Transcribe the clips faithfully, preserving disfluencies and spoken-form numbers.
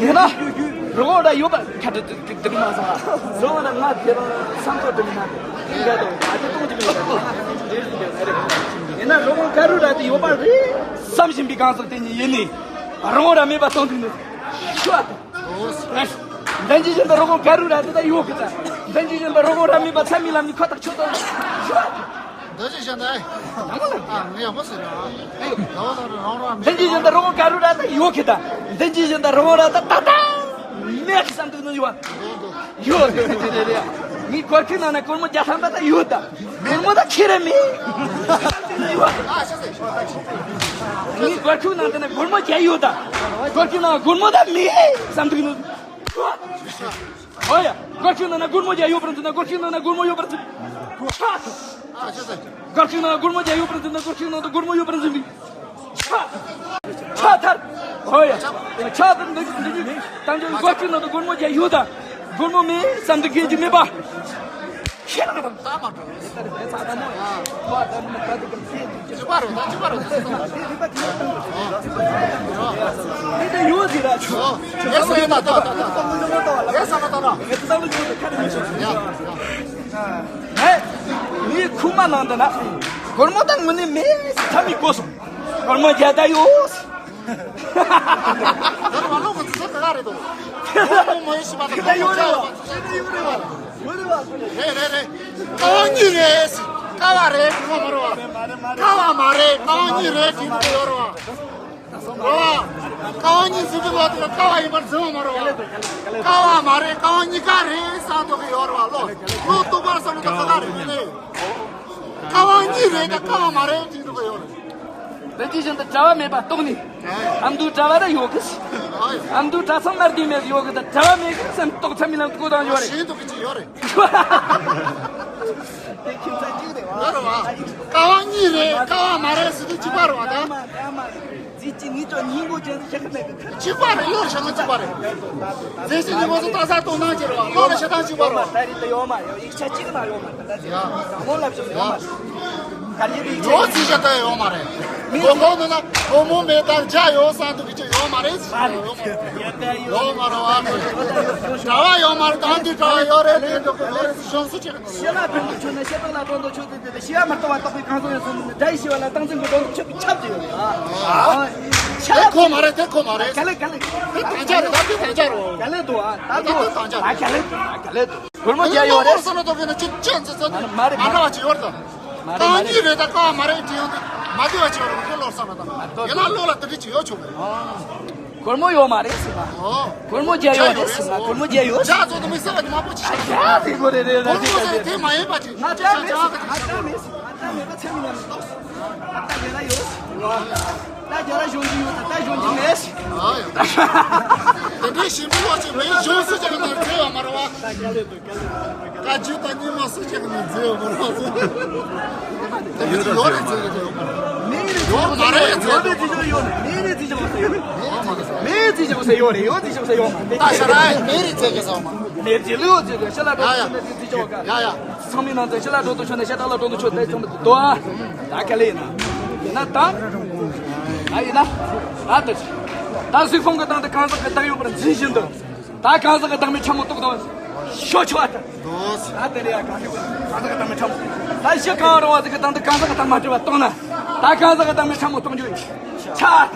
ཡིན་ན། རི་བོང་རྭ་ཡོད་པ་ཁ་བྲལ་དུ་དུ་མ་སོང་། རི་བོང་རྭ་ང་དེ་རང་བསམ་ཚོར་དུ་མི་ན། ཡིན་ན་རི་བོང་ཀ་རུ་ར་དེ་ཡོད་པ་རེད་བསམ་བཞིན་པའི་གང་ཟག་དེ་ཉིད་ཡིན་ནི། རི་བོང་རྭ་མེད་པ་སྟོང་དུ་ནི། ཤོག་འདན་ཇི་བཞིན་དུ་རི་བོང་ཀ་རུ་ར་དེ་ད་ཡོད་གི་ད། འདན་ཇི་བཞིན་དུ་རི་བོང་རྭ་མེད་པ་ཚད་མའི་ལམ་ནི་ཁོ་ཐག་ཆོད་དོ། ཤོག་འདི་ཅི་བྱས་ན། ཨ་ངས་ཡག་པོ་ཟེར་ར། ཨ་ཡོ། ལ་བ་དང་རང་རང་མེད། འདི་ཅི་བྱས་ན་རང་དཀར་རུ་ར་ད་ཡོད་ཁི་ད། འདི་ཅི་བྱས་ན་རང་ར་ད་ད་ད། མེད་ཁི་བསམ་འདུག་ནོ་ཡོད། ཡོད་རེད་རེད་རེད། ངའི་སྒོར་ཁུག་ནང་ན་སྒོར་མོ་བརྒྱ་ཐམ་པ་ད་ཡོད་ད། སྒོར་མོ་ད་ཁྱེར་ར་མེད། ངའི་སྒོར་ཁུག་ནང་དེ་ན་སྒོར་མོ་བརྒྱ་ཡོད་ད། སྒོར་ཁུག་ནང་སྒོར་མོ་ད་མེད་བསམ་འདུག་ནོ། ཨོ་ཡ། སྒོར་ཁུག་ནང་ན་སྒོར་མོ་བརྒྱ་ཡོད་པར་འཛིན་ན། སྒོར་ཁུག་ནང་ན་སྒོར་མོ་ཡོད་པར་འཛིན། ཆག་ཐལ། སྒོར་ཁུག་ནང་སྒོར་མོ་བརྒྱ་ཡོད་པར་འཛིན་ན། སྒོར་ཁུག་ནང་དུ་སྒོར་མོ་ཡོད་པར་འཛིན་པའི་ཆག་ཆག་ཐལ། ཨོ་ཡ། ཆག་ཐལ། འདི་འདི་འདི་དང་ཅོག་སྒོར་ཁུག་ནང་དུ་སྒོར་མོ་བརྒྱ་ཡོད་ད། སྒོར་མོ་མེད་བསམ་དུ་མཁན་གྱི་མེད་པ། ཁྱེད་རང་དང་ད་མ་འགྲོ། ཅི་པ་རོ་ད་ཅི་པ་རོ། ཨེ་ད་ཡོད་ཟེར་ར་ཆོ། ཨེ་ས་ཡོད་ད་ད་ད་ད། ཨེ་ས་ན་ད་ན། ཨེ་ད་ད་ཡོད་ད་ཁ་རེ་མི་ཆོ། ཡ། ཨེ། ངའི་ཁུག་མ་ནང་དུ་ན་སྒོར་མོ་ད་དངོས་གནས་མེད་ཟེར་ཐ་མི་གོ་སོང་། སྒོར་མོ་བརྒྱ་ད་ཡོད། ད་རུང་མ་ལོག་གི་ཚོད་ག་རེད་དོ། སྒོར་མོ་མ་ཡོད་ཤི་པ་ད་ད་ཡོད་རེད་བ། ཡོད་རེད་བ། རེད་རེད་རེད། ཀ་བ་གཉིས་རེད། ཀ་བ་རེད་ཀ་བ་མ་རེད་བ། ཀ་བ་མ་རེད་ཀ་བ་གཉིས་རེད་དྲན་གྱི་ཡོད་རེད་བ། རེད་བ། ཀ་བ་གཉིས་ཟེར་གྱི་ལོག་དེ་ལ་ཀ་བ་ཡིན་པར་འཛིན་བ་མ་རེད་བ། ཀ་བ་མ་རེད་ཀ་བ་གཉིས་ཀ་རེད་བསམ་ཐུབ་ཀྱི་ཡོད་རེད་བ། ལོ་ལོ་རྟོགས་པར་བསམ་བློ་ད་ཁ་ཁ་རེད་མི་ལེ། ཀ་བ་གཉིས་རེད་ད་ཀ་བ་མ་རེད་དྲན་ཐུབ་ཀྱི་ཡོད་རེད། དེ་དེ་བཞིན་དུ་གྲྭ་བ་མེད་པ་རྟོགས་ནས། ཨ་མདོའི་གྲྭ་བ་ར་ཡོད་གི། ཨ་མདོའི་གྲྭ་ཚང་མར་དེ་མེད་ཡོད་གི་ད་གྲྭ་བ་མེད་གི་སེམས་རྟོགས་ཚད་མི་ལམ་གོ་དང་ཡོད་རེད། ཞེན་དུ་གི་ཅི་ཡོད་རེད། དེ་ཁྱིམ་ཚང་གཅིག་རེད་བ། ཡོད་རེད་བ། ཀ་བ་གཉིས་རེད་ཀ་བ་མ་རེད་ཟེར་དུས་གཅིག་པ་རེད་བ་ད། ཀ་བ་མ་རེད། རྫི་ཅི་ནི་ཅོ་ཉིན་གོ་ཅན་དུ་ཤེས་ཀྱི་མེད་གི། གཅིག་པ་རེད། ལོ་ཞག་གཅིག་པ་རེད། རྫི་ཅི་ནི་མོ་ཚོ་ལྟ་ས་དོ་སྣང་བྱེད་རེད་བ། ལོ་ལ་ཤ་ཐང་གཅིག་པ་རེད་བ། ད་རེད་ད་ཡོད་མ་ཡོད་ཡིག་ཆ་གཅིག་ན་ཡོད་མ་རེད། ད་ཅི་ཡ། ད་ལོ་ལབ་ཤོག་ཡོད་མ་རེད། ག་རེ་ཡིག་ཆ་ཡོད་ཟེར་བྱ་ད་ཡོད་མ་རེད། མི་གོ་གོ་ནོ་ན་སྒོར་མོ་མེད་དང་བྱ་ཡོད་བསམ་དུ་གི་ཅི་ཡོད་མ་རེད། ཡོད་མ་རེད་བ། གྲྭ་བ་ཡོད་མ་རེད། དང་དུ་གྲྭ་བ་ཡོད་རེད། དེ་འདུག་གི་ཡོད་རེད། གཞུང་སུ་ཅིག་ཤེས་ལ་ཕན་ཐོགས་ཆོད་ན་ཤེས་རྟོགས་ལ་དོན་དུ་ཆོད་དེ། དེ་ཤེས་པ་མི་རྟོགས་པ་རྟོགས་པའི་གང་ཟག་ཡོད་ཚུལ་ནི། དགྲ་ཡི་ཤེས་པ་ལ་སྟངས་འཛིན་གྱི་དོན་དུ་ཆོད་པའི་ཁྱབ་ཀྱི་ཡོད། ཨ། དེ་ཁོ་མ་རེད། དེ་ཁོ་མ་རེད། ག་ལེ་ག་ལེ། དེ་དང་ཆ་རེད། ད་དེ་དང་ཆ་རེད། ག་ལེ་འདུག་ཨ། ད་འདུག་ཨ། ག་ལེ་འདུག་ཨ། ག་ལེ་འདུག་སྒོར་མོ་བརྒྱ་ཡོད་རེད། སོ་ན་དོ་གི་ན་ཅི་ཅི་ཟེར་ཟེར་མ་རེད་མ་རེད། འདྲ་བ་ཅི་ཡོད་ད། མ་རེད་མ་རེད། གང་ཡིན་རེད་ད་གང་མ་རེད་དྲི་ཡོང་དུས་མ་བདེ་བ་ཅི་ཡོད་རེད། ཁོ་ལོག་སོང་ན་ད། ཡིན་ན་ལོ་ལ་དེ་འདྲ་ཅི་ཡོད་ཆོག་གི་རེད། སྒོར་མོ་ཡོད་མ་རེད་ཟེར་བ། ཨོ། སྒོར་མོ་བརྒྱ་ཡོད་རེད་ཟེར་བ། སྒོར་མོ་བརྒྱ་ཡོད། ཇ་ཚོ་དུ་མི་སེ་ལ་དུ་མ་པོ་ཆི། ཇ་ཟེར་དགོས་རེད་རེད། སྒོར་མོ་ཟེར་དེ་མ་ཡིན་པ་ཅི། ང་ཇ་མེད་ཟེར། ང་ཇ་མེད་ཟེར། ང་ཇ་མེད་པ་ཚེ་མི་ཉམས་ཏོག་ད་ལྟ་རྒྱ་ར་ཡོད། ད་རྒྱ་ར་གཞོན་གྱི་ཡོད་ད། ད་གཞོན་གྱི་མེད་ཟེར། ཨ་ཡ། དེ་འདྲའི་ཞིམ་པོ་ཅིག་མེད། གཞོན་སུ་ཅིག་ནས་བརྩེ་བ་མ་རེད་བ། ད་རྒྱ་ལས་འདུག་རྒྱ་ལས་འདུག་ད་རྒྱུ་ད་ཉི་མ་སུ་ཅིག་ནས་བརྩེ་བ་མ་རེད་བ། དེ་འདྲ་ཡོད་རེད་བརྩེ་གི་འདུག་མེད་རེད། ཡོད་མ་རེད་བརྩེ་གི་འདུག་མེད་རེད་བརྩེ་གི་ཡོད་རེད། མེད་རེད་བརྩེ་གི་ཡོད་རེད། ཡོད་བརྩེ་གི་ཡོད་རེད། ཡོད་བརྩེ་གི་ཡོད་མ་རེད། མེད་རེད་བརྩེ་གི་ཡོད་མ་རེད། ཤ་ལ་འགྲོ་ཡ་ཡ། ཡ་ཡ། ཚང་མའི་ནང་ཚན་ཤ་ལ་འགྲོ་དུ་ཆོད་ནས་ཤ་སྟག་ལ་འགྲོ་དུ་ཆོད་དེ་ཚང་མ་དུ་དོ་ཨ། ད་ག་ལེ་ཡིན་ན། ཡིན་ན་ད། ཨ་ཡིན་ན། ཨ་ད། ད་གཟིགས་ཕུང་གི་སྟེང་དུ་གང་ཟག་གི་བདག་ཡོད་པར་འཛིན་བཞིན་དུ། ད་གང་ཟག་གི་བདག་མེད་ཕྲ་མོ་རྟོགས་དང་། ཤོ་ཆོ་ཨ་ད། དོ། ད་དེ་ལས་ཡ་གང་ཡོད་གང་ཟག་གི་བདག་མེད་ཕྲ་མོ། ད་གཞི་གང་རུང་བ་ཟིག་གི་སྟེང་དུ་གང་ཟག་གི་བདག་མ་གྲུབ་པ་རྟོགས་ན། ད་གང་ཟག་གི་བདག་མེད་ཕྲ་མོ་རྟོགས་འགྱུར་ཡིན། ཆ་ཨ་ད།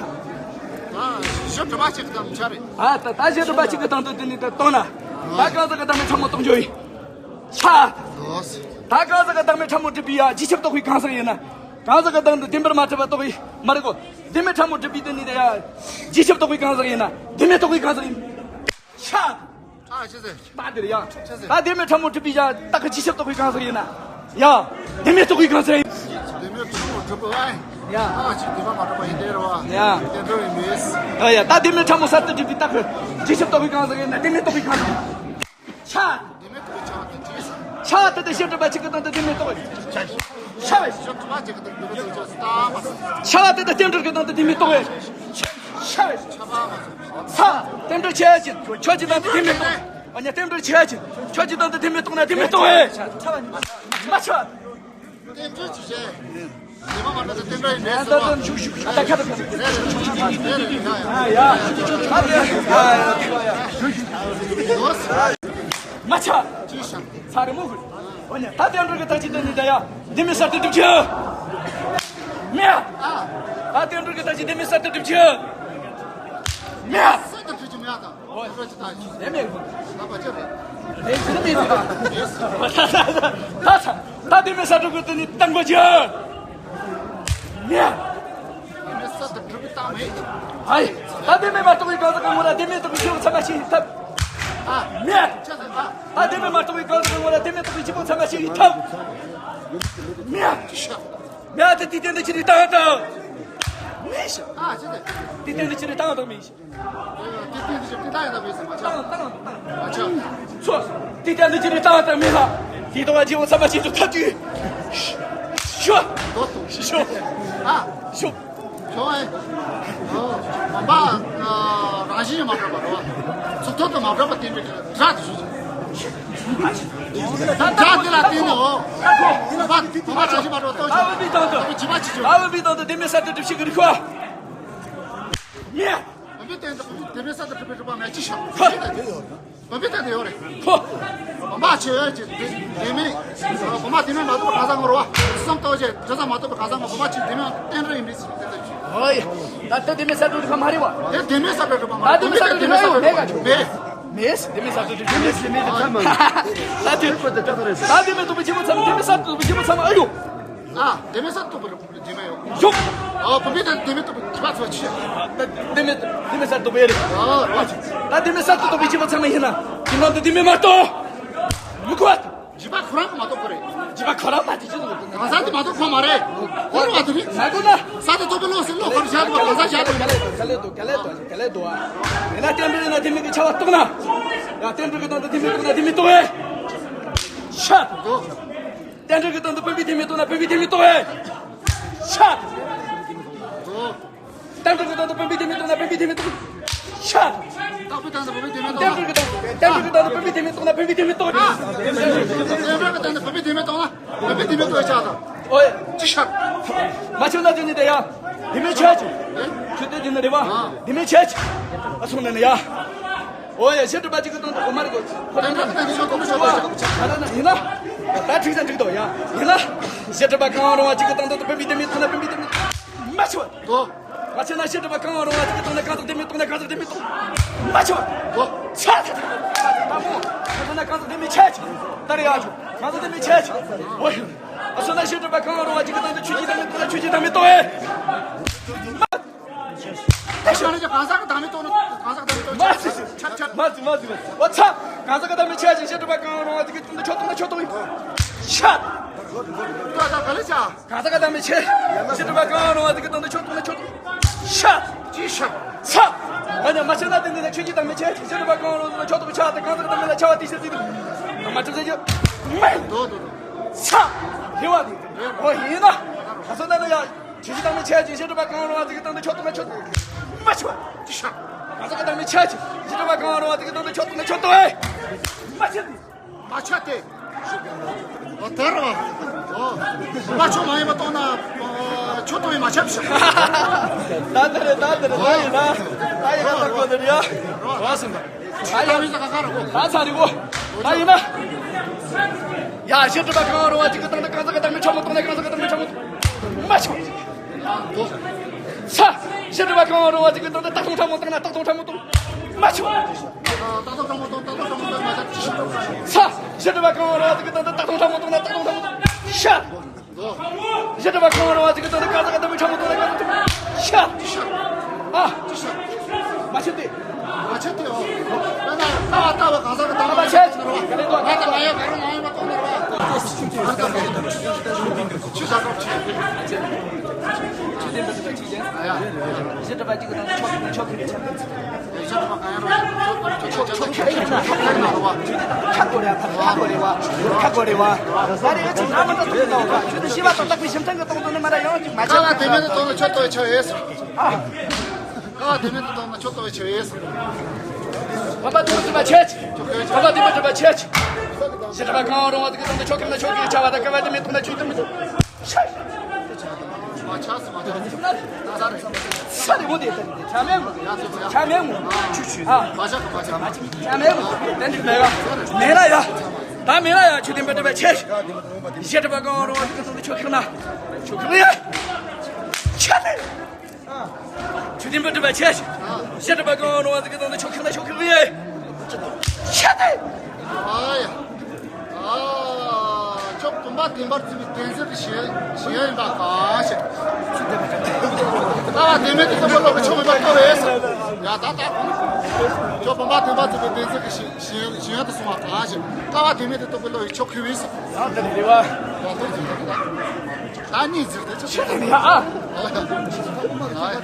ད་གཞི་གྲུབ་པ་ཞིག་གི་སྟེང་དུ་ཆ་རེད། ཨ་ད་ད་གཞི་གྲུབ་པ་ཞིག་གི་སྟེང་དུ་དེ་ནི་ད་རྟོགས་ན། ད་གང་ཟག་གི་བདག་མེད་ཕྲ་མོ་རྟོགས་འགྱུར་ཡིན། ཆ། ད་གང་ཟག་གི་བདག་མེད་ཕྲ་མོ་གྲུབ་པའི་ཡ་རྗེས་ཁྱབ་རྟོགས་པའི་གང་ཟག་ཡིན་ན། གང་ཟག་གི་བདག་འདི་བདེན་པར་མ་གྲུབ་པ་རྟོགས་པའི་མ་རེད་གོ། བདེན་མེད་ཕྲ་མོ་གྲུབ་པའི་དེ་ནི་དེ་ཡ། རྗེས་ཁྱབ་རྟོགས་པའི་གང་ཟག་ཡིན་ན། བདེན་མེད་རྟོགས་པའི་གང་ཟག་ཡིན། ཆ། ཨ་ཤེས་ཟེར། ད་འདིར་ཡ། ད་བདེན་མེད་ཕྲ་མོ་གྲུབ་པའི་ཡ་རྟགས་ཀྱི་རྗེས་ཁྱབ་རྟོགས་པའི་གང་ཟག་ཡིན་ན། ཡ། བདེན་མེད་རྟོགས་པའི་གང་ཟག་ཡིན། བདེན་མེད་ཕྲ་མོ་གྲུབ་པ་ཨ། ཡ། ཨ་ཅིག་བདེན་པ་མ་གྲུབ་པ་ཡིན་དེ་རེད་བ། ཡ། བདེན་གྲུབ་ཡིན་མེད། ཨ་ཡ་ད་བདེན་མེད་ཕྲ་མོ་གསར་དུ་གྲུབ་པའི་རྟགས་ཀྱི་རྗེས་ཁྱབ་རྟོགས་པའི་གང་ཟག་ཡིན་ན་བདེན་མེད་རྟོགས་པའི་གང་ཟག་ཡིན། ཤ། ཤ་དེ་དེ་ཤེས་སྒྲུབ་པ་གཅིག་གི་སྟེང་དུ་དེ་མི་རྟོགས། ཤ་བས། ཤ་བ་དེ་དེ་རྟེན་འབྲེལ་གྱི་སྟེང་དུ་དེ་མི་རྟོགས། ཤ་བས། ས། རྟེན་འབྲེལ་ཆེ་ཆེ་ཁྱོད་ཀྱི་སྟེང་དུ་དེ་མི་རྟོགས། ཨ་ནི་རྟེན་འབྲེལ་ཆེ་ཆེ་ཁྱོད་ཀྱི་སྟེང་དུ་དེ་མི་རྟོགས་ན་དེ་མི་རྟོགས། མ་ཆ། རྟེན་འབྲེལ་གྱི་ཆེ། ཉི་མ་མ་འདྲ་ཚེ་རྟེན་འབྲེལ་ཡིན་མེད་ཟེར་བ། ད་ཁ་ད་ཁ་ད་ཁ་ད་ཁ་ད། ཨ་ཡ། ཨ་ཡ། མ་ཆ། ཅི་ཤ། ཚ་རེ་མོ་གུ། འོ་ཉ་ད་རྟེན་འབྲེལ་གྱི་རྟགས་ཀྱི་དོན་ནི་ད་ཡ། འདི་མི་གསར་དུ་སྒྲུབ་ཆེ། མེད། ད་རྟེན་འབྲེལ་གྱི་རྟགས་ཀྱི་འདི་མི་གསར་དུ་སྒྲུབ་ཆེ། མེད། གསར་དུ་སྒྲུབ་ཆེ་མེད་ད། འོ་ཡ། དེ་མེད་གུ། ད་པ་ཅི་རེད། དེ་ཅི་རེད་མེད་གུ། ད་ད་ད་ད། དེ་མེད་ས་དྲུག་གི་དེ་ནི་བཏང་དགོས་ཀྱི། མེད། དེ་མེད་ས་དྲུག་གི་བཏང་མེད། ཧའི། ད་དེ་མེད་མ་གཏོགས་པའི་གང་ཟག་གི་ངོ་ལ་དེ་མེད་གཏོགས་པའི་ཆེ་བོ་ཚང་མ་ཤེས་ཐབས། ཨ། མེད། ཆ་ཚང་ཨ། ད་དེ་མེད་མ་གཏོགས་པའི་གང་ཟག་གི་ངོ་ལ་དེ་མེད་གཏོགས་པའི་ཆེ་བོ་ཚང་མ་ཤེས་ཐབས། མེད། ཤ། མེད། ད་དེ་དེ་འདི་ཅི་རིགས་བཏང་དང་། མེད་ཤ། ཨ། ཆ་ཚང་། དེ་དེ་འདི་ཅི་རིགས་བཏང་དང་མེད་ཤ། དེ་དེ་འདི་ཅི་རིགས་བཏང་ཡང་ད་མེད་ཤ། མ་ཆ། བཏང་དང་བཏང་། མ་ཆ། ཚོ། དེ་དེ་འདི་ཅི་རིགས་བཏང་དང་མེད་ལ། དེ་དང་བ་ཆེ་བོ་ཚང་མ་ཤེས་ཐུབ་ཐག་ཆོད། ཤ། ཤ། ཨ། ཤ། ཁྱོད་ཨེ། ཨོ། མ་པ། ཨ། རང་བཞིན་མ་འདྲ་བ་རེད་བ། ཚུགས་ཐོག་ཏུ་མ་འདྲ་བ་དེ་འདྲ་གི་སྒྲ་དེ་ཞུ། སྒྲ་དེ་ལ་བརྟེན་ནས་འོ། མ་པ་མ་པ་རང་བཞིན་མ་འདྲ་བ་ལྟོས་ཤིག་ཨ་བུ་པི་དང་དུ། ཨ་བུ་བྱི་བ་ཆི་ཆོ། ཨ་བུ་པི་དང་དུ་དེ་མེད་ས་དུ་གྲུབ་ཤིག་གི་རིག་པ། མེད། མ་པའི་སྟེང་དུ་དེ་མེད་ས་དུ་གྲུབ་པའི་རིག་པ་མེད་ཅི་ཤག་ཧ། དེ་ཡོད་རེད། བུམ་པའི་སྟེང་དུ་ཡོད་རེད། ཧོ། བུམ་པ་ཆེ་བའི་ཅི་དེ་དེ་མིན། བུམ་པ་དེ་མིན་མ་གཏོགས་པའི་གང་ཟག་ངོ་རོ་བ། བསམ་རྟོགས་བྱས་དྲི་ཟ་མ་གཏོགས་པའི་གང་ཟག་ངོ་བུམ་པ་ཆེ་དེ་མིན་རྟེན་འབྲེལ་ཡིན་པའི་ཚིག་དེ་ལྟ་ཅི། ཧོ་ཡ། ད་ལྟ་དེ་མིན་ས་དྲུག་གི་མ་རེད་བ། དེ་དེ་མིན་ས་དྲུག་གི་མ་རེད་བ། ད་དེ་མིན་ས་དྲུག་གི་མ་རེད་བ། མེད་ག་ཅི། མེད། མེད། དེ་མིན་ས་དྲུག་གི་མེད། ད་དེ། ད་དེ་མིན་སྟོང་པ་ཆེན་པོ་ཚང་མ། དེ་མིན་ས་དྲུག་གི་ཆེན་པོ་ཚང་མ་ཨ་ཡོ། ཨ། དེ་མིན་ས་དྲུག་གི་མ་རེད། དེ་མེད་ཡོད། ཞོག་ཨ། བུམ་པའི་སྟེང་དེ་མེད་སྟོང་པའི་བྱི་བ་ཚོ་ཆེ། ད་དེ་མེད་དེ་མེད་ས་དྲུག་པའི་རེད། ཨ། ད་དེ་མེད་ས་དྲུག་པའི་བྱི་བ་ཚང་མ་ཡིན་ན། དེ་ནང་དུ་དེ་མེད་མ་གཏོགས། མི་གོ་བ། བྱི་བ་ཁོ་རང་གི་མ་གཏོགས་པ་རེད། བྱི་བ་ཁོ་རང་མ་དེ་ཅི་ལ་གང་ཟག་དེ་མ་གཏོགས་ཁོ་མ་རེད། ཁོ་རང་བ་དེ་རེད། མ་གཏོགས་ན། ས་དེ་ཐོབ་པའི་བློ་ཟེར་བློ་ཁོ་རང་བཞག་འདུག་གང་ཟག་བཞག་འདུག་ག་ལེ་འདུག་ག་ལེ་འདུག་ག་ལེ་འདུག་ཡིན་ན་རྟེན་འབྲེལ་ཡིན་ན་དེ་མིན་གྱི་བྱ་བ་རྟོགས་ན། ཡ་རྟེན་འབྲེལ་གྱི་དོན་དུ་དེ་མིན་རྟོགས་ན་དེ་མིན་རྟོགས་ཨེ། ཤ། རྟེན་འབྲེལ་གྱི་དོན་དུ་བུམ་པའི་དེ་མིན་རྟོགས་ན་བུམ་པའི་དེ་མིན་རྟོགས་ཨེ། ཤ། རྟེན་འབྲེལ་གྱི་དོན་དུ་བུམ་པའི་དེ་མིན་རྟོགས་ན་བུམ་པའི་དེ་མིན་རྟོགས། ཤ། རྟེན་འབྲེལ་གྱི་དོན་དུ་བུམ་པའི་དེ་མིན་རྟོགས་ན་བུམ་པའི་དེ་མིན་རྟོགས། རྟེན་འབྲེལ་གྱི་དོན་དུ་བུམ་པའི་དེ་མིན་རྟོགས་ན་བུམ་པའི་དེ་མིན་རྟོགས། རྟེན་འབྲེལ་གྱི་དོན་དུ་བུམ་པའི་དེ་མིན་རྟོགས་ན་བུམ་པའི་དེ་མིན་རྟོགས་ཤ་དང་། ཨོའི། ཅི་ཤ། མ་ཆོད་ན་ཅི་ནི་དེ་ཡ། དེ་མིན་ཆད་ཅི། ཆུ་དེ་ཅི་ནི་རེ་བ། དེ་མིན་ཆད་ཅི། ཨ་སོང་ནི་ནི་ཡ། ཨོ་ཡ། བཤད་སྒྲུབ་པ་གཅིག་གི་དོན་དུ་གོ་མ་རེད་གོ། ཁོ་རང་ཚོ་ཏན་ཏན་ཤོག་ཏུ་ཤོག་ཏུ་ཤོག་ཏུ་ཤོག་ཏུ་ཡིན་ན། ད་འགྲིག་ས་འགྲིག་དོ་ཡ། ཡིན་ན། བཤད་སྒྲུབ་པ་གང་རུང་བ་གཅིག་གི་དོན་དུ་བུམ་པའི་དེ་མིན་ཐུབ་ན་བུམ་པའི་དེ་མིན། མ་ཆོད། མ་ཆོད་ན་བཤད་སྒྲུབ་པ་གང་རུང་བ་གཅིག་གི་དོན་དུ་གང་ཟག་དེ་མིན་ཐུབ་ན་གང་ཟག་དེ་མིན་ཐུབ། མ་ཆོད། ཆ་ཚ་ཚ་ཚ་མོ། ད་ན་གང་ཟག་དེ་མིན་ཆད་ཅི། ད་རེ་ཡ་ཆོད། གང་ཟག་དེ་མིན་ཆད་ཅི། ཨོ། ཨ་སོ་ན་བཤད་སྒྲུབ་པ་གང་རུང་བ་གཅིག་གི་དོན་དུ་ཆོས་ཀྱི་བདག་མེད་རྟོགས་ན་ཆོས་ཀྱི་བདག་མེད་རྟོགས་ཨེ། ད་ཤོད་ན་གང་ཟག་གི་བདག་མེད་རྟོགས་ན་གང་ཟག་བདག་མེད་རྟོགས། མ་ཟི་ཟི། ཆ་ཆ། མ་ཟི་མ་ཟི་མ་ཟི། འོ་ཚ། གང་ཟག་གི་བདག་མེད་ཆད་ཅི། བཤད་སྒྲུབ་པ་གང་རུང་བ་དེ་གི་དོན་དུ་ཆོས་རྟོགས་ན་ཆོས་རྟོགས་ཡིན། ཤ། ད་ད་ག་ལེ་ཆ། གང་ཟག་གི་བདག་མེད་ཆད། བཤད་སྒྲུབ་པ་གང་རུང་བ་དེ་གི་དོན་དུ་ཆོས་རྟོགས་ན་ཆོས་རྟོགས། ཤ། ཅི་ཤ། ཚ། ང་ཉ་མ་ཆད་ན་དེ་འདི་ལ་ཆོས་ཀྱི་བདག་མེད་ཆད་ཅི། བཤད་སྒྲུབ་པ་གང་རུང་དེ་ལ་ཆོས་རྟོགས་པའི་ཆ་དང་གང་ཟག་གི་བདག་མེད་ལ་ཆ་བ་དེ་ཤ་ཟི་དུ། མ་ཆོད་ཟེར་རྒྱུ། མེད། དོ་དོ་དོ། ཚ། ཧེ་བ་དེ། འོ་ཡིན་ན། ག་ས་ན་ན་ཡ། ཆོས་ཀྱི་བདག་མེད་ཆད་ཅི། བཤད་སྒྲུབ་པ་གང་རུང་བ་དེ་གི་དོན་དུ་ཆོས་རྟོགས་ན་ཆོས་རྟོགས། མ་ཆོད། ཅི་ཤ། གང་ཟག་གི་བདག་མེད་ཆད་ཅི། བཤད་སྒྲུབ་པ་གང་རུང་བ་དེ་གི་དོན་དུ་ཆོས་རྟོགས་ན་ཆོས་རྟོགས་ཨེ། མ་ཆད་དེ། མ་ཆད་དེ། འོ་དེ་རེད་བ། འོ། མ་ཆོད་མ་ཡིན་པ་རྟོགས་ན། ཨ། ཆོས་རྟོགས་ཡིན་མ་ཆད་པ་ཤ། ད་དེ་རེད་ད་དེ་རེད། ད་ཡིན་ན། ད་ཡིན་ན་ད་གོ་དེ་རེད་ཡ། རེད་བ་སེམས་པ། ད་ཡིན་ན། ད་ཚ་རེད་གོ། ད་ཡིན་ན། ཡ་བཤད་སྒྲུབ་པ་གང་རུང་བ་གཅིག་གི་དོན་དུ་གང་ཟག་གི་བདག་མེད་ཕྲ་མོ་རྟོགས་ན་གང་ཟག་གི་བདག་མེད་ཕྲ་མོ་རྟོགས། མ་ཆོད། ཚ། བཤད་སྒྲུབ་པ་གང་རུང་བ་གཅིག་གི་དོན་དུ་རྟག་སྟོང་ཕྲ་མོ་རྟོགས་ན་རྟག་སྟོང་ཕྲ་མོ་རྟོགས། མ་ཆོད། རྟག་སྟོང་ཕྲ་མོ་རྟོགས་ན་རྟག་སྟོང་ཕྲ་མོ་རྟོགས། ཤ། བཤད་སྒྲུབ་པ་གང་རུང་བ་གཅིག་གི་དོན་དུ་རྟག་སྟོང་ཕྲ་མོ་རྟོགས་ན་རྟག་སྟོང་ཕྲ་མོ་རྟོགས། ཤ། བཤད་སྒྲུབ་པ་གང་རུང་བ་གཅིག་གི་དོན་དུ་གང་ཟག་གི་བདག་མེད་ཕྲ་མོ་རྟོགས་ན་གང་ཟག་ཕྲ་མོ། ཤ། ཨ། མ་ཆད་དེ། མ་ཆད་དེ། འོ། ད་ལྟ་བ་ལྟ་བ་གང་ཟག་གི་བདག་མེད་ཕྲ་མོ་རྟོགས་ན་རེད་བ། ང་དང་ང་ཡང་ག་རུང་མ་ཡིན་པ་རྟོགས་ན་རེད་བ། ཆུ་ཟ་སྐབས་ཆུ། ཆུ་ཟ་སྐབས་ཆུ། ཡ། བཤད་སྒྲུབ་པ་གཅིག་གི་དོན་དུ་ཆོས་ཀྱི་ཆོས་ཀྱི་ཆ། ཁ་གོ་རེ་བ། ཁ་གོ་རེ་བ། ཁ་གོ་རེ་བ། ད་རེས་ཅི་ཡང་མ་ཐག་ཏུ་ལྟ་བ། ཆོས་དང་ཤེས་པ་དང་རྟོགས་པའི་སེམས་ཅན་གྱི་སྟེང་དུ་ནི་མ་ར་ཡང་ཅིག་མ་ཆགས། ཀ་བ་དེ་མེད་དུ་གཏོང་ན་ཆོས་རྟོགས་ཆོག་ཡོད། ཀ་བ་དེ་མེད་དུ་གཏོང་ན་ཆོས་རྟོགས་ཆོག་ཡོད། བ་པ་དེ་མེད་དུ་མ་ཆད། བ་པ་དེ་མེད་དུ་མ་ཆད། བཤད་སྒྲུབ་པ་གང་རུང་བ་དེ་གི་དོན་དུ་ཆོས་ཁེགས་ན་ཆོས་ཀྱི་ཆ་བ་དང་། ཀ་བ་དེ་མེད་དུ་ན་ཆོས་དེ་མེད་དུ། ཆ། མ་ཆགས་སུ་མ་ཆགས། ས་རེ་མོ་དེ་ཆ་མེད་མོ། ཆ་མེད་མོ། ཆུ་ཆུ། ཨ། མ་ཆགས་མ་ཆགས། ཆ་མེད་མོ། དེ་འདྲ་མེད་ག་མེད་ལ་ཡ། ད་མེད་ལ་ཡ། ཆོས་དེ་འབད་དེ་བས་ཆེ། བཤད་སྒྲུབ་པ་གང་རུང་བ་དེ་གི་དོན་དུ་ཆོས་ཁེགས་ན་ཆོས་ཁེགས་ཡ། ཆ་དེ། ཆོས་དེ་འབད་དེ་བས་ཆེ། བཤད་སྒྲུབ་པ་གང་རུང་བ་དེ་གི་དོན་དུ་ཆོས་ཁེགས་ན་ཆོས་ཁེགས་ཡ། ཆ་དེ། ཨ་ཡ། ཨ། ཆོས་བུམ་པ་ བདེན་པར་བརྩི་བའི་བདེན་འཛིན་གྱི་ཞེན་ཡོན་ཡིན་པ་གང་ཞིག་ལྟ་བ་བདེན་མེད་དུ་རྟོགས་པའི་བློ་གི་ཕྱོགས་མེད་པར་ལྟ་བས། ཡ་ད་ད། ཁྱོད་བུམ་པ་བདེན་པར་བརྩི་བའི་བདེན་འཛིན་གྱི་ཞེན་ཞེན་ཡོན་དུ་སོང་བ་གང་ཞིག་ལྟ་བ་བདེན་མེད་དུ་རྟོགས་པའི་བློ་ཡི་ཕྱོགས་ཁེ་བས། ཡང་དེ་ནི་རེ་བ། ད་གཉིས་ཟེར་ཏེ་ཆོག་ཆོག་ཡ་ཨ།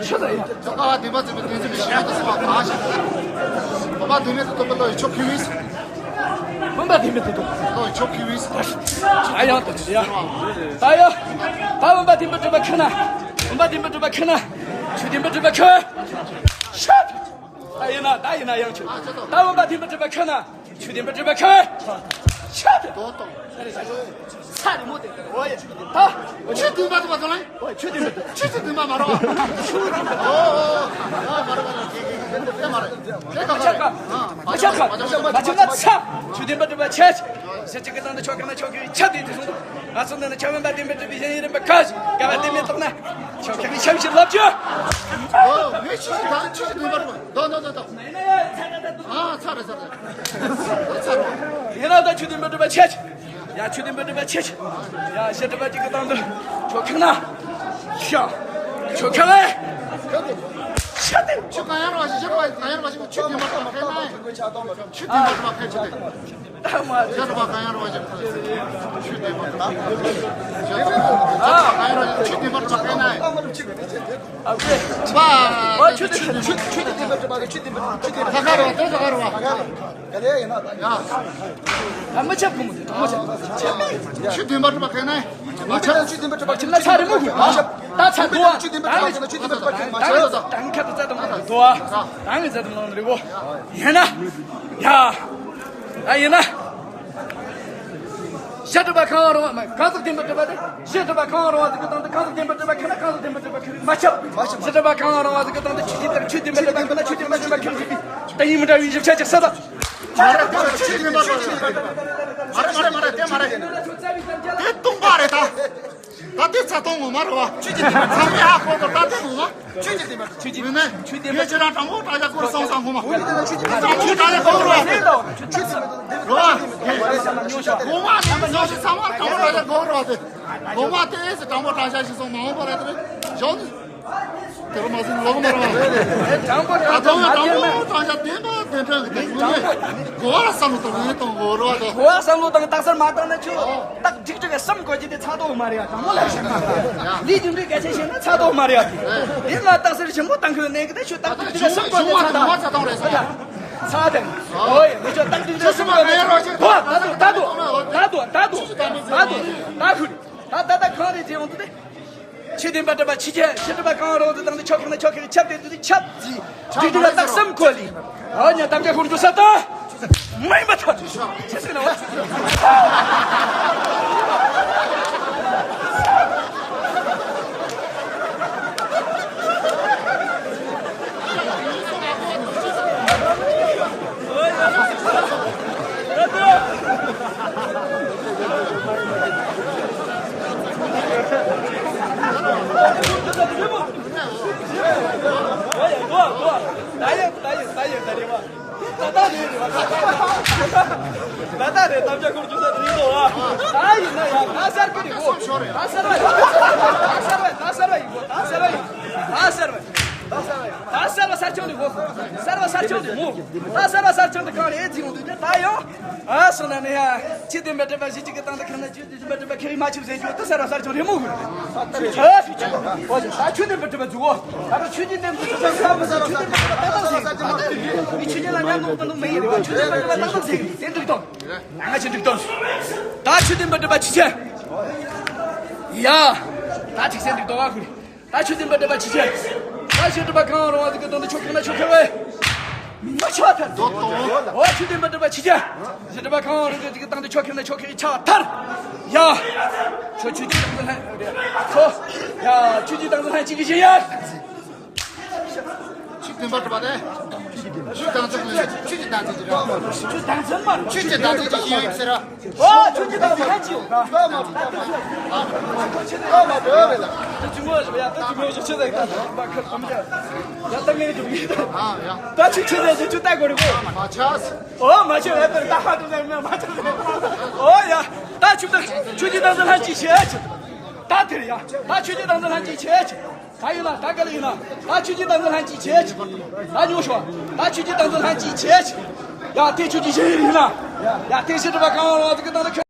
ཆོག་ཡ། ལྟ་བ་བདེན་པར་བརྩི་བའི་བདེན་འཛིན་གྱི་ཞེན་ཡོན་དུ་སོང་བ་གང་ཞིག་བུམ་པ་བདེན་མེད་དུ་རྟོགས་པའི་བློ་ཡི་ཕྱོགས་ཁེ་བས། བུམ་པ་བདེན་མེད་དུ་རྟོགས། ལོ་ཆོག་གི་བས། ཨ་ཡང་དུ་ཡ། ད་ཡ། ད་བུམ་པ་བདེན་པར་གྲུབ་པ་ཁེགས་ན། བུམ་པ་བདེན་པར་གྲུབ་པ་ཁེགས་ན། ཆོས་བདེན་པར་གྲུབ་པ་ཁེགས། ཤད། ད་ཡིན་ན་ད་ཡིན་ན་ཡང་ཆོས། ད་བུམ་པ་བདེན་པར་གྲུབ་པ་ཁེགས་ན། ཆོས་བདེན་པར་གྲུབ་པ་ཁེགས། ཤད། ད་རེ་ས་རེ་མོ་དེ། འོ་ཡ། ད། ཆོས་བདེན་པར་གྲུབ་པ་ཁེགས་ན། ཆོས་བདེན་པ། ཆོས་ཆོས་བདེན་པ་མ་རེད་བ། ཨོ་ཨོ་ཨོ་མ་རེད་མ་རེད། དེ་མ་རེད། དེ་ག་མ་ཆགས་པ། མ་ཆགས་པ། མ་ཆགས་པ། ཆགས་པ། ཆོས་བདེན་པར་གྲུབ་པ་ཁེགས། ཞེ་གཅིག་གི་སྟེང་དུ་ཆོས་ཁེགས་ན་ཆོས་ཁེགས་ཁྱབ་སྟེ་དེ་སོང་། ང་ཚོ་འདི་ནི་ཆོས་བདེན་པར་གྲུབ་པའི་ཞེན་ཡོན་རིམ་པ་ཁ་ཅིག་ག་བ་བདེན་མེད་རྟོགས་ན། ཆོས་ཁེགས་ཁྱབ་ཞེས་ལབ་རྒྱུ། ཨོ་ངས་ཆོས་ཁེགས་ཆོས་བདེན་པར་གྲུབ་པ། ད་ད་ད་ད། ཨ་ཚར་རེད་ཚར་རེད། ཚར་རེད། ཡིན་ན་ད་ཆོས་བདེན་པར་གྲུབ་པ་ཁེགས། ཡ་ཆོས་བདེན་པར་གྲུབ་པ་ཁེགས། ཡ་ཞེ་གཅིག་པ་གཅིག་གི་སྟེང་དུ་ཆོས་ཁེགས་ན། ཤ། ཆོས་ཁེགས་ལས། ཤ་སྟེ། ཆོས་གང་ཡང་རུང་བ་ཞིག་ཆོས་གང་ཡང་རུང་བ་ཞིག་ཆོས་བདེན་པར་གྲུབ་པ་ཁེགས་ན། ཆོས་བདེན་པར་གྲུབ་པ་ཁེགས་ཆོས་དེ། ད་མ་ཆོས་གྲུབ་པ་གང་ཡང་རུང་བ་ཞིག་ཆོས་བདེན་པར་གྲུབ་པ་ཁེགས་ན། ཆོས་གྲུབ་པ་གང་ཡང་རུང་བ་ཞིག་ཆོས་བདེན་པར་གྲུབ་པ་ཁེགས་ན། ཨ་ཁུ། ཨ་ཆོས་དེ་ཆོས་ཆོས་དེ་བདེན་པར་གྲུབ་པ་ཆོས་བདེན་པར་ཆོས་བདེན་པར། ད་ག་རུ་བ་དེ་ད་ག་རུ་བ། ག་ལེ་ཡིན་ན་ད། ཡ། ད་མི་ཆབ་གུ་མོ་དེ་གྲོགས་མོ་ཆབ། ཆོས་བདེན་པར་གྲུབ་པ་ག་ནས། མ་ཆབ་ཆོས་བདེན་པར་གྲུབ་པ་ཁྱིམ་ན་ཆ་རེ་མོ་གུ་མ་ཆབ། ད་ཆ་དོ་བ། ཆོས་བདེན་པར་གྲུབ་པ་ཆོས་བདེན་པར་གྲུབ་པ་ཁྱིམ་མ་ཆབ། ད་ད་ཁ་ད་ད་ད་དོ་བ། ད་ངས་ད་ད་ལོང་རེ་བོ། ཡིན་ན། ཡ། ད་ཡིན་ན། ཞེ་གཅིག་པ་གང་རུང་བ་མ་གང་ཟག་བདེན་པར་གྲུབ་པ་དེ། ཞེ་གཅིག་པ་གང་རུང་བ་ཟིག་གི་སྟེང་དུ་གང་ཟག་བདེན་པར་གྲུབ་པ་ཁེགས་ན་གང་ཟག་བདེན་པར་གྲུབ་པ་ཁེགས་མ་ཁྱབ། ཞེ་གཅིག་པ་གང་རུང་བ་ཟིག་གི་སྟེང་དུ་ཆོས་ཅན་དང་ཆོས་བདེན་པར་གྲུབ་པ་ཁེགས་ན་ཆོས་བདེན་པར་གྲུབ་པ་ཁེགས་ཟིག་གི། ད་ཡིན་མི་འདྲ་བའི་བཞི་ཆ་ཅིག་ས་ད། མ་རེད་མ་རེད་ཆོས་བདེན་པར་གྲུབ་པ་མ་རེད་མ་རེད་མ་རེད་དེ་མ་རེད། དེ་སྟོང་པ་རེད་ད། ད་དེ་ཚ་སྟོང་ངོ་མ་རེད་བ། ཆོས་ཀྱི་དེ་ཚང་མས་ཧ་གོ་དོ་ད་དེ་ངོ་མ། ཆོས་ཀྱི་དེ་མ་ཆོས་ཀྱི་མིན་ནས་ཆོས་དེ་མ་ངས་ཁྱེད་རང་དྲང་པོ་དྲང་བཞག་སྐོར་སོང་སང་ངོ་མ། དྲང་པོ་དྲང་བཞག་གོ་རོ་བ། རོ་བ། ངོ་མ་ནི་ཉོ་ཤི་ཚང་མ་དྲང་པོ་དྲང་བཞག་གོ་རོ་བ་དེ། ངོ་མ་དེ་ཨེ་སི་དྲང་པོ་དྲང་བཞག་ཞིག་སོང་མ་འོངས་པ་རེད་དེ་རེད། ཞོག་ནི། དེ་རུ་མ་ཟིན་ལོག་མ་རེད་བ། དྲང་པོ་ད་དྲང་དུང་ཡང་དྲང་པོ་དྲང་བཞག་བདེན་པ་བདེན་དྲང་གི་དེ་ངོ་མ་གོ་བ་ལ་བསམ་བློ་བཏང་ནས་གཏོང་དགོས་རོ་བ་དེ། གོ་བ་བསམ་བློ་བཏང་རྟགས་གསལ་མ་བཏང་ན་ཆོག་རྟགས་སྒྲིག་སྒྲིག་གི་སེམས་བཀོད་ཀྱི་དེ་ཚ་དོག་མ་རེད་ཡ། དྲང་མོ་ལ་བཤད་ན། ལས་རྒྱུ་འབྲས་གལ་ཆེ་ཤེས་ན་ཚ་དོག་མ་རེད་ཡ། དེ་ལ་རྟགས་གསལ་ཆེན་པོ་བཏང་གི་ཡོད་ནས་གི་དེ་ཆོས་རྟགས་སྒྲིག་སྒྲིག་གི་སེམས་བཀོད་ནས་ཚ་དང་། ཚ་དང་། ཨོ་ཡ་ངས་ཆོས་རྟགས་སྒྲིག་སྒྲིག་གི་སེམས་བཀོད་ནས། ད་དུ་ད་དུ་ད་དུ་ད་དུ་ད་དུ་ད་ཁུར་ད་ད་ད་གང་རེད་ཅེས་ཡོང་དུས་དེ། ཆོས་བདེན་པར་གྲུབ་པ་ཆོས་ཅན། ཞེ་གཅིག་པ་གང་རུང་དུ་དང་དུ་ཆོས་ཁེགས་ན་ཆོས་ཁེགས་ཁྱབ་སྟེ་དུ་ཁྱབ་ཀྱི། སྒྲིག་སྒྲིག་ལ་རྟགས་སམ་ཁོ་ལི། ཨ་ཉ་དམ་བཅའ་ཁོར་འཇུ་ས་ད། མ་ཡིན་པ་ཐོན། ཆེ་སི་ན་བ། ད་ད་རེད་དམ་བཅའ་འཁོར་རྒྱུ་ས་དེ་ཡིན་ནོ། ད་ཡིན་ན་ཡང་ད་གསར་པ་རེད་གོ། ད་གསར་པ་ཡིན་གོ། ད་གསར་པ་ཡིན་གོ། ད་གསར་པ་ཡིན་གོ། ད་གསར་པ་ཡིན། ད་གསར་པ་གསར་ཆུང་རེད་གོ། གསར་པ་གསར་ཆུང་རེད་མོ། ད་གསར་པ་གསར་ཆུང་དེ་གང་རེད་ཅིག་ཡོང་དུས་ད་ཡང་། ཨ་སོང་ན་ནི་ཡ། ཆོས་བདེན་པར་གྲུབ་པ་ཞེ་གཅིག་གི་སྟེང་དུ་ཁེགས་ན་ཆོས་བདེན་པར་གྲུབ་པ་ཁེགས་མ་ཆུབ་ཟེར་རྒྱུ་དེ་གསར་པ་གསར་ཆུང་རེད་མོ། ཨ་ཆོས་བདེན་པར་གྲུབ་པ་འཛུགས་འོ། ད་ཆོས་བདེན་པར་གྲུབ་པ་ཆོས་བདེན་པར་གྲུབ་པ་ཏག་ཏག་ཟེར། མི་ཆོས་ཅན་ལ་ཉམས་མྱོང་དང་མི་ཡིན་རེད་བ། ཆོས་བདེན་པར་གྲུབ་པ་ཏག་ཏག་ཟེར་ཟེར་འགྲིག་དང་། ང་ང་ཆོས་འགྲིག་དང་། ད་ཆོས་བདེན་པར་གྲུབ་པ་ཆོས་ཅན། ཡ། ད་ཅིག་ཟེར་འགྲིག་དང་བ་ཁུར། ད་ཆོས་བདེན་པར་གྲུབ་པ་ཆོས་ཅན། ད་ཞེ་གཅིག་པ་གང་རུང་བ་ཟིག་གི་དོན་དུ་ཆོས་ཁེགས་ན་ཆོས་ཁེགས་བས། མ་ཆོག་ཐལ། འོ་ཆོས་བདེན་པར་གྲུབ་པ་ཆོས་ཅན། ཞེ་གཅིག་པ་གང་རུང་གི་ཟིག་གི་སྟེང་དུ་ཆོས་ཁེགས་ན་ཆོས་ཁེགས་ཆགས་ཐལ། ཡ། ཆོས་ཆོས་ཀྱི་སྟེང་དུ་ལྷན། ཆོས། ཡ། ཆོས་ཀྱི་སྟེང་དུ་ལྷན་ཅིག་གི་ཞེན་ཡ། ཆོས་བདེན་པར་གྲུབ་པ་དེ། ཆོས་དང་ཚིག་ལས་ཆོས་ཀྱི་དང་ཚིག་ཅིག་རེད། ཆོས་དང་ཚིག་མ་རེད། ཆོས་ཀྱི་དང་ཚིག་ཅིག་ཡིན་ཟེར་ར། ཨོ་ཆོས་ཀྱི་དང་ཚིག་ལྷན་ཅིག་ཡོད། ད་མ་གྲུབ་པ་མ་གྲུབ་པ་ལ། ད་ཅི་མོ་ཞིག་ཡ་ད་ཅི་མོ་ཞིག་ཆོས་དང་ཚིག་མ་ཁ་ཁམ་ཅག་ཡ་ད་ངས་ཀྱི་མི་ད། ཨ་ཡ། ད་ཆོས་ཆོས་དང་ཚིག་ཆོས་ལྟ་དགོས་རེད་གོ། མ་ཆགས། ཨོ་མ་ཆོས་ལ་ད་ད་ཧ་ཏུ་ཟེར་མེད་མ་ཆོས་ཟེར། ཨོ་ཡ། ད་ ཆུ་བདག་ཆོས་ཀྱི་བདག་འཛིན་ལྷན་ཅིག་བྱེད་ཅིག་ད་དེར་ཡ། ད་ཆོས་ཀྱི་བདག་འཛིན་ལྷན་ཅིག་བྱེད་ཅིག་ད་ཡིན་ན་ད་ག་ལ་ཡིན་ན། ད་ཆོས་ཀྱི་བདག་འཛིན་ལྷན་ཅིག་བྱེད་ཅིག་ད་ཉོ་ཤོག་ད་ཆོས་ཀྱི་བདག་འཛིན་ལྷན་ཅིག་བྱེད་ཅིག་ཡ་དེ་ཆོས་ཀྱི་ཞིང་ཡིན་ན། ཡ་དེ་ཞི་གྲུབ་པ་གང་བ་བ་ཟིག་གི་དང་ལ།